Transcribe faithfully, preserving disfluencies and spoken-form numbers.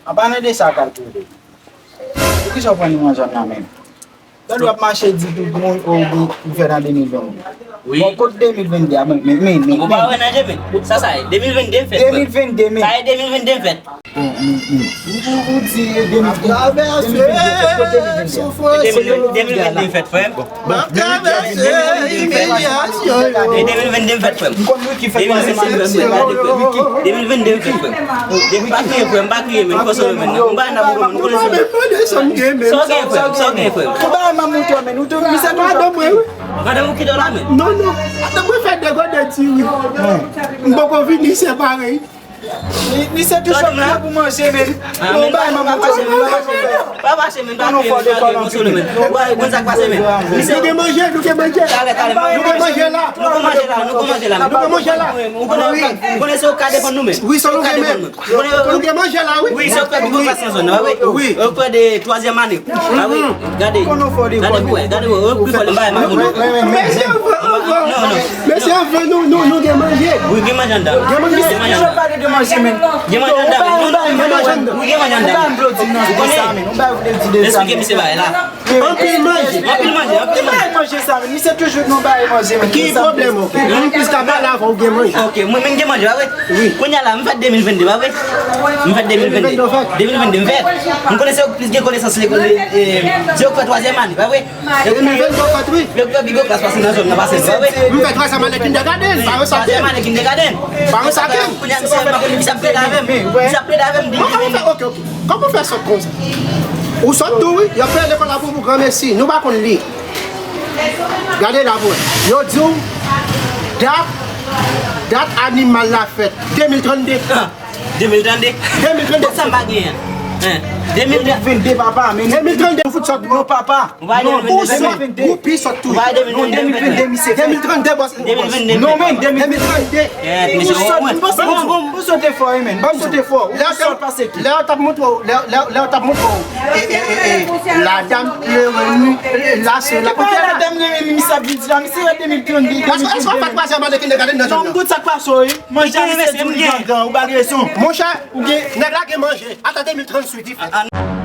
An palan de sa, Kalkile. Poukisa w pran li nan zòn nan menm? Gade w ap mache di tout moun, o, ou, ou fèt an de mil venn de. Wi. Bon, kot de mil venn de a, men, men, men, men, Ou pa wè nan je men. Sa, sa ye. De mil venn de m fèt, frè m. De mil venn de, men. Sa ye de mil venn de m fèt. Bon, men, men. Ou, ou, ou di de mil venn de, de mil venn de, kot de mil venn de a? De mil venn de, de mil venn de m fèt, frè m. M ap travèse imilyasyon yo. E de mil venn de m fèt, frè m. M konn Ricky fèt pase mal. De mil venn de m fèt, frè m. De mil venn de m fèt, frè m. De, pa kriye, frè m, pa kriye, men, konsole, men. Ou ba n ap ou, men, ou konnen se. Sa w gen, frè m? Sa w gen, frè m? Ou ba m ap montre, men. Ou te, misye te madanm mwen, wi. Madanm ou ki dòmi la, men? Non, non. Madanm mwen fè degode di, wi. M poko vini separe. Li, li se tou chòk la pou manje, men. Ah, men pa, pa mache, men, pa mache, men, pa kriye, men, pa kriye, konsole, men. Ou pa konn sa k pase, men. Misye, nou gen manje, nou gen manje. Talè, talè, nou gen manje la. Nou gen manje la, nou gen manje la. Nou gen manje la. Ou konnen, ou konnen se ou k ka defann nou, men. Wi, se ou k ka defann nou. Nou gen manje la, wi. Wi, se ou k fè pi gwo klas nan zòn nan, wi. Wi. Ou fè de twazyèm ane. Ah wi, gade. Gade pou wè, gade pou wè. Ou pi fò, m pa wè, m pa konn. Mesye, anvan, anvan. Non, non. Mesye, anvan, nou, nou, nou gen manje. Wi, gen manje anndan. Gen manje. Gen manje anndan. Gen manje anndan. Non, non, gen manje anndan. Wi, gen manje anndan. Ou konnen? Esplike misye bagay la. Anpil manje. Anpil manje, anpil manje. Manje sa, men misye toujou nan bay manje, men. Ki pwoblèm ou? Mwen plis ka pale avè w, ou gen manje. Ok, mwen menm gen manje, pa vre? Wi. Kounye a la, m fèt de mil venn de, pa vre? M fèt de mil venn de. De mil venn de, m fèt. M konnen se yo k plis gen konesans lekòl, e, se yo k fè twazyèm ane, pa vre? De mil venn de, w fèt, wi. Yo k fè pi gwo klas pase nan zòn nan, pase, pa vre? M fè twazyèm ane kindergarten, pa yon sa. Twazyèm ane kindergarten. Pa yon sa. Kounye a, misye, misye ap plede avè m. Misye ap plede avè m, di, ok, ok. Kòman w fè sòt konsa? Ou sòt tou, wi. Y ap fè lekòl la pou, pou granmesi. Nou pa konn li. Gade la pou wè. Yo di w dat, dat animal la fèt. De mil trannde. Ah, de mil trannde? De mil trannde. Sa m pa genyen. Hein? De mil trannde. De mil venn de, papa, men de mil trannde. Ou fout sòt, non, papa. Ou pa de mil venn de. Ou sòt, ou pi sòt tou. Ou pa de mil venn de. Non, de mil venn de, misye. De mil trannde, bòs. De mil venn de. Non, men de mil trannde. Kèt, mesye, ou sòt, ou sòt fò, wi, men. Ban m sote fò. Ou sòt pase tou. Lè yo t ap montre w, lè, lè, lè yo t ap montre w, e, e, e, e, la dam, le, le, la, se la. Se pa la dam, le, le, misye ap vin di la, misye de mil trannde. Èske, èske w fè twazyèm ane kindergarten nan zòn nan? Non, m tout sa k pase w, wi. Manje a, misye di w li gen gran, ou ba l rezon. Monchè, nèg la gen manje. Ata de mil trannde suit, li fèt.